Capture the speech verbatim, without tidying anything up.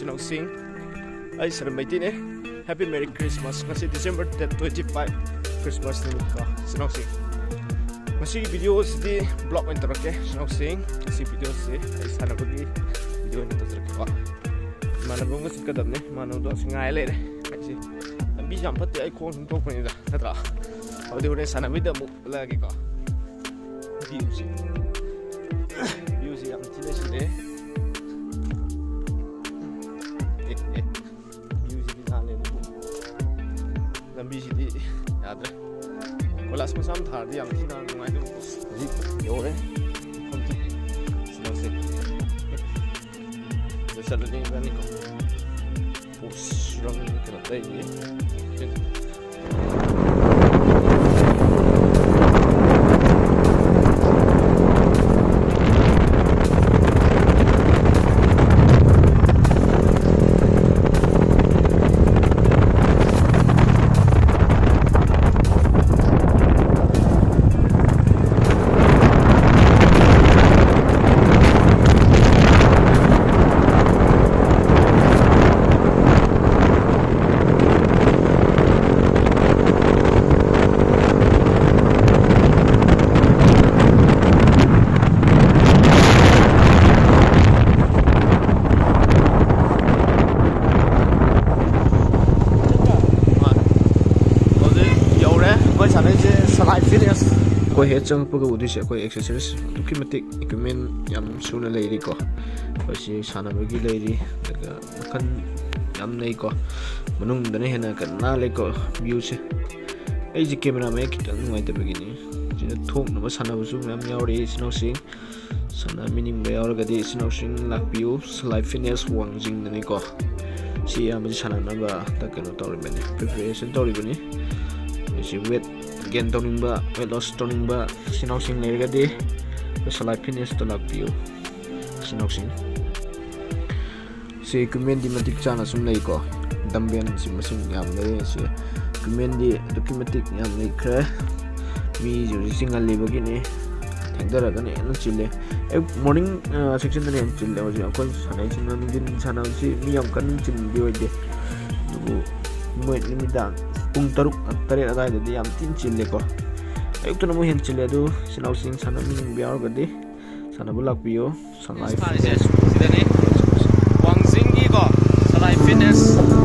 ꯅꯧꯁꯤꯡ, ꯑꯩ ꯁꯔꯝ ꯃꯩꯇꯩꯅꯦ꯫ Happy Merry Christmas꯫ ꯉꯁꯤ December date twenty five, Christmas ꯅꯨꯃꯤꯠꯀꯣ, ꯏꯆꯤꯟ ꯏꯅꯥꯎꯁꯤꯡ꯫ ꯉꯁꯤꯒꯤ video ꯁꯤꯗꯤ vlog ꯑꯣꯏꯅ ꯇꯧꯔꯛꯀꯦ, ꯏꯆꯤꯟ ꯏꯅꯥꯎꯁꯤꯡ꯫ ꯉꯁꯤ video ꯁꯤ ꯑꯩ ꯁꯥꯟꯅꯕꯒꯤ video ꯑꯣꯏꯅ ꯇꯧꯖꯔꯛꯀꯦꯀꯣ꯫ ꯏꯃꯥꯟꯅꯕ ꯑꯃꯒ ꯆꯠꯀꯗꯕꯅꯦ, ꯏꯃꯥꯟꯅꯕꯗꯣ ꯑꯁꯤ ꯉꯥꯏ ꯂꯩꯔꯦ꯫ ꯑꯩꯁꯦ ꯂꯝꯕꯤꯁꯦ ꯌꯥꯝ ꯐꯠꯇꯦ, ꯑꯩ ꯈꯣꯡ ꯁꯨꯝ ꯊꯣꯛꯄꯅꯤꯗ, ꯅꯠꯇ꯭ꯔꯥ? ꯑꯗꯨꯗꯤ ꯍꯣꯔꯦꯟ ꯁꯥꯟꯅꯕꯩꯗ ꯑꯃꯨꯛ ꯎꯠꯂꯛꯑꯒꯦꯀꯣ꯫ View ꯁꯦ, view ꯁꯦ ꯌꯥꯝ ꯊꯤꯅ ꯁꯤꯜꯂꯦ꯫ View ꯁꯤꯗꯤ ꯅꯥꯜꯂꯦ, ꯑꯗꯨꯕꯨ ꯂꯝꯕꯤꯁꯤꯗꯤ ꯌꯥꯗ꯭ꯔꯦ꯫ ꯀꯣꯏꯂꯥꯁ ꯃꯆꯥ ꯑꯃ ꯊꯥꯔꯗꯤ ꯌꯥꯝ ꯊꯤꯅ ꯅꯨꯡꯉꯥꯏꯗꯧꯕ꯫ ꯍꯧꯖꯤꯛ ꯌꯧꯔꯦ ꯃꯐꯝꯁꯦ꯫ ꯁꯤꯗ ꯆꯠꯂꯅꯤ ꯏꯕꯥꯅꯤꯀꯣ꯫ Post ꯔꯪ ꯀꯩꯅꯣ ꯇꯧꯔꯤꯌꯦ꯫ ꯍꯧꯖꯤꯛ ꯌꯧꯔꯦ ꯑꯩꯈꯣꯏ ꯁꯥꯟꯅꯩꯁꯦ ꯁꯂꯥꯏ ꯐꯤꯠꯅꯦꯁ꯫ ꯑꯩꯈꯣꯏ ꯍꯦꯛ ꯆꯪꯉꯛꯄꯒ ꯎꯗꯣꯏꯁꯦ ꯑꯩꯈꯣꯏ exercise ꯑꯗꯨꯛꯀꯤ ꯃꯇꯤꯛ equipment ꯌꯥꯝ ꯁꯨꯅ ꯂꯩꯔꯤꯀꯣ꯫ ꯑꯩꯈꯣꯏ ꯁꯤ ꯁꯥꯟꯅꯕꯒꯤ ꯂꯩꯔꯤ, ꯑꯗꯨꯒ ꯃꯈꯜ ꯌꯥꯝ ꯂꯩꯀꯣ꯫ ꯃꯅꯨꯡꯗꯅ ꯍꯦꯟꯅ ꯀꯟꯅ ꯅꯥꯜꯂꯦꯀꯣ view ꯁꯦ꯫ ꯑꯩꯁꯦ camera ꯃꯌꯦꯛ ꯈꯤꯇꯪ ꯅꯨꯡꯉꯥꯏꯇꯕꯒꯤꯅꯤ꯫ ꯁꯤꯗ ꯊꯣꯛꯅꯕ ꯁꯥꯟꯅꯕꯁꯨ ꯃꯌꯥꯝ ꯌꯥꯎꯔꯤ, ꯏꯆꯤꯟ ꯏꯅꯥꯎꯁꯤꯡ꯫ ꯁꯥꯟꯅꯃꯤꯅꯤꯡꯕ ꯌꯥꯎꯔꯒꯗꯤ ꯏꯆꯤꯟ ꯏꯅꯥꯎꯁꯤꯡ ꯂꯥꯛꯄꯤꯌꯨ꯫ ꯁꯂꯥꯏ ꯐꯤꯠꯅꯦꯁ ꯋꯥꯡꯖꯤꯡꯗꯅꯤꯀꯣ꯫ ꯁꯤ ꯑꯌꯥꯝꯕꯁꯤ ꯁꯥꯟꯅꯅꯕ ꯍꯟꯗꯛ ꯀꯩꯅꯣ ꯇꯧꯔꯤꯕꯅꯤ, preparation ꯇꯧꯔꯤꯕꯅꯤ꯫ ꯑꯩꯁꯤ weight gain ꯇꯧꯅꯤꯡꯕ, weight loss ꯇꯧꯅꯤꯡꯕ ꯏꯆꯤꯟ ꯏꯅꯥꯎꯁꯤꯡ ꯂꯩꯔꯒꯗꯤ ꯁꯂꯥꯏ ꯐꯤꯠꯅꯦꯁꯇ ꯂꯥꯛꯄꯤꯌꯨ ꯏꯆꯤꯟ ꯏꯅꯥꯎꯁꯤꯡ꯫ ꯁꯤ equipment ꯗꯤ ꯃꯇꯤꯛ ꯆꯥꯅ ꯁꯨꯝ ꯂꯩꯀꯣ꯫ Dumbbell ꯁꯤ ꯃꯁꯤꯡ ꯌꯥꯝ ꯂꯩ꯫ ꯁꯤ equipment ꯗꯤ ꯑꯗꯨꯛꯀꯤ ꯃꯇꯤꯛ ꯌꯥꯝ ꯂꯩꯈ꯭ꯔꯦ꯫ ꯃꯤꯁꯦ ꯍꯧꯖꯤꯛ ꯆꯤꯡꯍꯜꯂꯤꯕꯒꯤꯅꯤ꯫ ꯍꯥꯏꯊꯔꯒꯅ ꯍꯦꯟꯅ ꯆꯤꯜꯂꯦ꯫ ꯑꯌꯨꯛ morning sectionꯗꯅ ꯍꯦꯟꯅ ꯆꯤꯜꯂꯦ꯫ ꯍꯧꯖꯤꯛ ꯑꯩꯈꯣꯏ ꯁꯥꯟꯅꯩꯁꯤꯡꯅ ꯅꯨꯡꯊꯤꯟ ꯁꯥꯟꯅꯕꯁꯤ ꯃꯤ ꯌꯥꯝ ꯀꯟꯅ ꯆꯤꯟꯕꯗꯤ ꯑꯣꯏꯗꯦ, ꯑꯗꯨꯕꯨ ꯃꯣꯏ ꯅꯨꯃꯤꯗꯥꯡ ꯄꯨꯡ ꯇꯔꯨꯛ ꯇꯔꯦꯠ ꯑꯗꯨꯋꯥꯏꯗꯗꯤ ꯌꯥꯝ ꯊꯤꯅ ꯆꯤꯜꯂꯦꯀꯣ꯫ ꯑꯌꯨꯛꯇꯅ ꯑꯃꯨꯛ ꯍꯦꯟꯅ ꯆꯤꯜꯂꯦ꯫ ꯑꯗꯨ ꯏꯆꯤꯟ ꯏꯅꯥꯎꯁꯤꯡ ꯁꯥꯟꯅꯃꯤꯟꯅꯕ ꯌꯥꯎꯔꯒꯗꯤ ꯁꯥꯟꯅꯕ ꯂꯥꯛꯄꯤꯌꯨ꯫ ꯁꯉꯥꯏ ꯊꯥꯔꯤꯁꯦ ꯁꯤꯗꯅꯤ, ꯋꯥꯡꯖꯤꯡꯒꯤꯀꯣ ꯁꯉꯥꯏ ꯐꯤꯠꯅꯦꯁ꯫